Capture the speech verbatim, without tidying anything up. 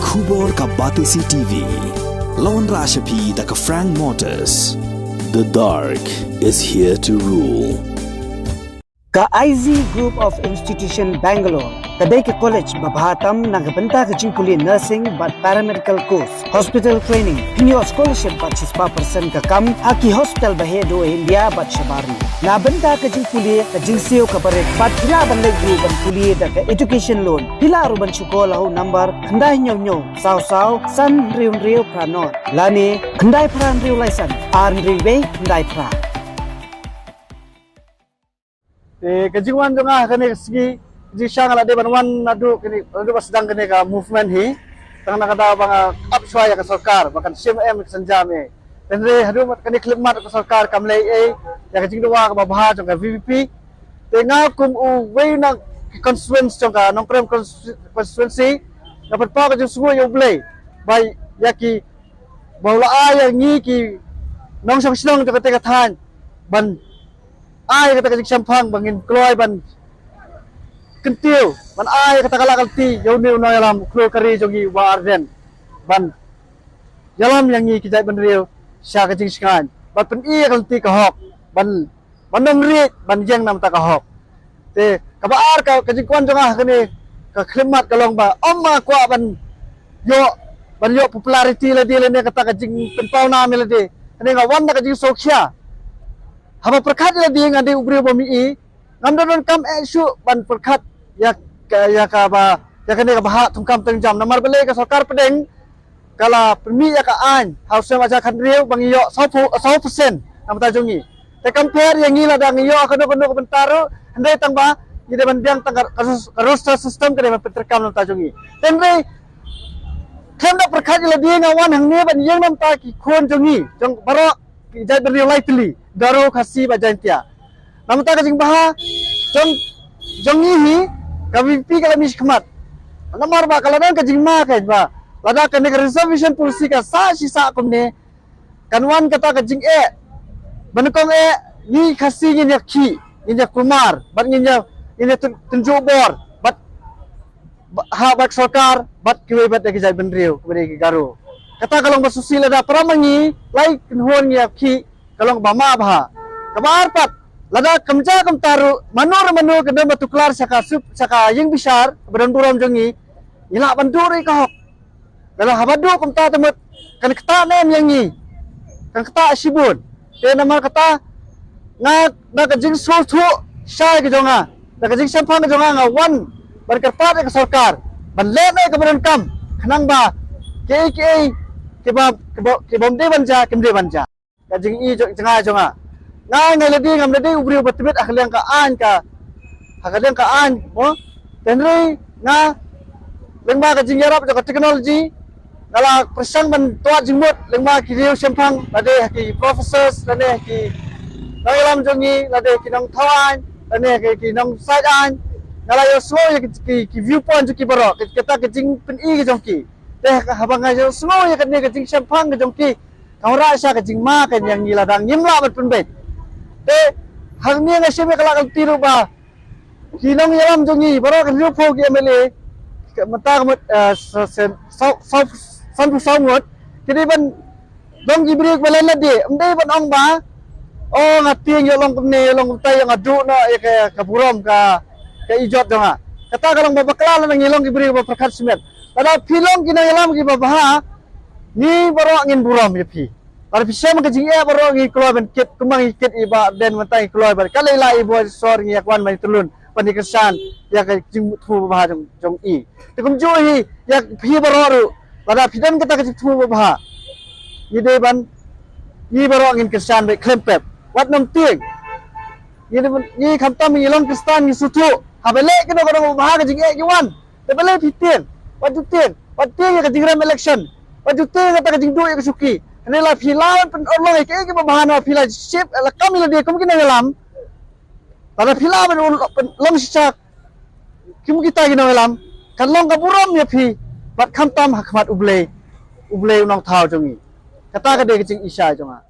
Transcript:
Khubor ka Batesi T V. La wanrah sha phi da ka Frank Motors. The dark is here to rule. Ka I Z Group of Institution Bangalore ka dei ka college ba bha tam na ka bynta ka jingpule nursing bad paramedical course, hospital training, pynïoh scholarship bad shispah percent ka kam ha ki hospital ba heh duh ha India bad shabar. Na bynta ka jingpule ka jingsiew ka barit bad phi lah ban leit ruh ban pule da ka education loan. Phi lah ruh ban shu call ha u number khyndai hynñiew hynñiew saw saw san hynriew hynriew phra nod lane khyndai phra hynriew lai san ar hynriew wei khyndai phra. Te ka jingwan jong nga ha kane ka sngi, ka jingshisha nga la dei ban wan naduh kane, naduh ba sdang kane ka movement hi. Tang na ka daw ba nga ap shuwa ïa ka sorkar ba kan shim em ka synjam eh. Hynrei haduh kane khyllipmat ka sorkar kam leh ei ïa ka jingdawa kaba bha jong ka V P P. Te nga kum uwei na ki constituents jong ka Nongkrem constitu-, constituency, nga pynpaw ka jingsngew ïa U Blei ba ïa ki, ba u la ai ïa ngi ki nongshong shnong jong kata ka thaiñ ban ai kata ka jingshemphang ba ngin kloi ban kyntiew, ban ai kata ka lad ka lynti ïa une u nongïalam u khlur ka ri jong ngi u Bah Ardent ban ïalam ïa ngi ki jaitbynriew sha ka jingshngaiñ, ban pyni ïa ka lynti ka hok, ban, ban ym rieh, ban ïeng na bynta ka hok. Te kaba ar ka, ka jingkwah jong nga ha kane ka khyllipmat ka long ba ym nga kwah ban ïoh, ban ïoh popularity lade lane kata ka jingpynpaw nam ïa lade. Hynrei nga wan da ka jingsngewkhia. Haba pyrkhat ïa lade nga dei u briew ba mih, ngam da donkam eh shuh ban pyrkhat ïa ka, ïa kaba, ïa kane kaba hap thungkam thungjam. Namar balei ka sorkar pdeng ka la pynmih ïa ka aiñ ha u snem ar hajar khathynriew ba ngi ïoh saw phew, saw percent na bynta jong ngi. Te kam pher ïa ngi lada ngi ïoh kano kano ka bynta ruh, hynrei tang ba ngi dei ban biang tang ka, ka ros-, ka roster system ka dei ban pyntreikam na bynta jong ngi. Te hynrei khlem da pyrkhat ïa lade nga wan hangne ban ïeng na bynta ki khun jong ngi, jong baroh ki jaitbynriew lai tylli, Garo, Khasi bad Jaintia. Na bynta ka jingbha jong, jong ngi hi, ka V P P ka la mih shakhmat. Namar ba ka la don ka jingma ka ba lada kane ka reservation policy ka sah shi sah kumne, kan wan kata ka jingeh. Ba nyngkong eh, ngi Khasi ngin ïa khih, ngin ïa kulmar, bad ngin ïa, ngin ïa tyn-, tynjuh bor bad ba-, ha bad sorkar bad kiwei pat da ki jaitbynriew kiba dei ki Garo. Kata ka long ba shisha lada para ma ngi lai kynhun ngi ïa khih ka long ba ma bha. Kaba ar pat, lada kam jia kumta ruh, mano re mano ka don ba tuklar sha ka sup, sha ka ïing bishar ba don burom jong ngi, ngi lah ban duh ruh ïa ka hok. Lada haba duh kumta te mut kan ktah ne em ïa ngi, kan ktah shibun. Te namar kata nga da ka jingsngewthuh shai ka jong nga, da ka jingshemphang ka jong nga, nga wan ban kyrpad ïa ka sorkar ban leh ne kaba donkam khnang ba kiei kiei kiba, kiba, kibym dei ban jia kim dei ban jia. Ka jingi jong, jong nga, jong nga, nga ngai lade, ngam lade u briew ba tbit ha ka liang ka aiñ ka, ha ka liang ka aiñ mo. Te hynrei nga lyngba ka jingïarap jong ka technology nga la pyrshang ban twad jingmut lyngba ki riew shemphang, lade ha ki professors, lade ha ki nongïalam jong ngi, lade ha ki nongthaw aiñ, lade ha ki nongsaid aiñ. Nga la ïohsngew ïa ki, ki, ki viewpoint jong ki baroh, ki, kata ka jingpyni ka jong ki. Te haba nga ïohsngew ïa kane ka jingshemphang ka jong ki, ka wanrah sha ka jingma ka ïa ngi lada ngim lah ban pynbeit. Te hangne nga shim ïa ka lad ka lynti ruh ba ki nongïalam jong ngi baroh ki hynriewphew ki M L A, ka mynta ka mut, eh, sa, sa, saw, saw, sanphew saw ngut, ki dei ban long ki briew ba len lade, ym dei ban ong ba, oh, nga tieng ïoh long kumne, ïoh long kumta, ïoh nga duh noh ïa ka, ka burom ka, ka ijot jong nga. Kata ka long ba bakla lada ngi long ki briew ba pyrkhat shimet. Lada phi long ki nongïalam kiba bha, ngi baroh ngin burom ïa phi. Lada phi shem ka jingeh baroh ngi kloi ban kit, kumba ngi kit ïa i Bah Ardent mynta ngi kloi ban, ka lei la i Bah Sor ngi ïa kwan ban ïa tylun ban ïa kyrshan ïa ka jingthmu babha jong, jong i. Te kumjuh hi ïa phi baroh ruh, lada phi don kata ka jingthmu babha, ngi dei ban, ngi baroh ngin kyrshan beit khlem pep. Wat nym tieng. Ngi dei ban, ngi khamtam ngi long Khristan ngi sngewthuh, haba leh kano kano babha ka jingeh ki wan. Te balei phi tieng? Wat ju tieng. Wat tieng ïa ka jingrem election. Wat ju tieng ïa kata ka jingduh ïa ka shuki. Hynrei la phi lah ban pynurlong ïa kiei kiba bha, na phi la ship, la kam ïa lade kum ki nongïalam. Lada phi lah ban ur-, pynlong shisha kum kita ki nongïalam, kan long ka burom ïa phi bad khamtam ha khmat U Blei, U Blei u Nongthaw jong ngi. Kata ka dei ka jingisha jong nga.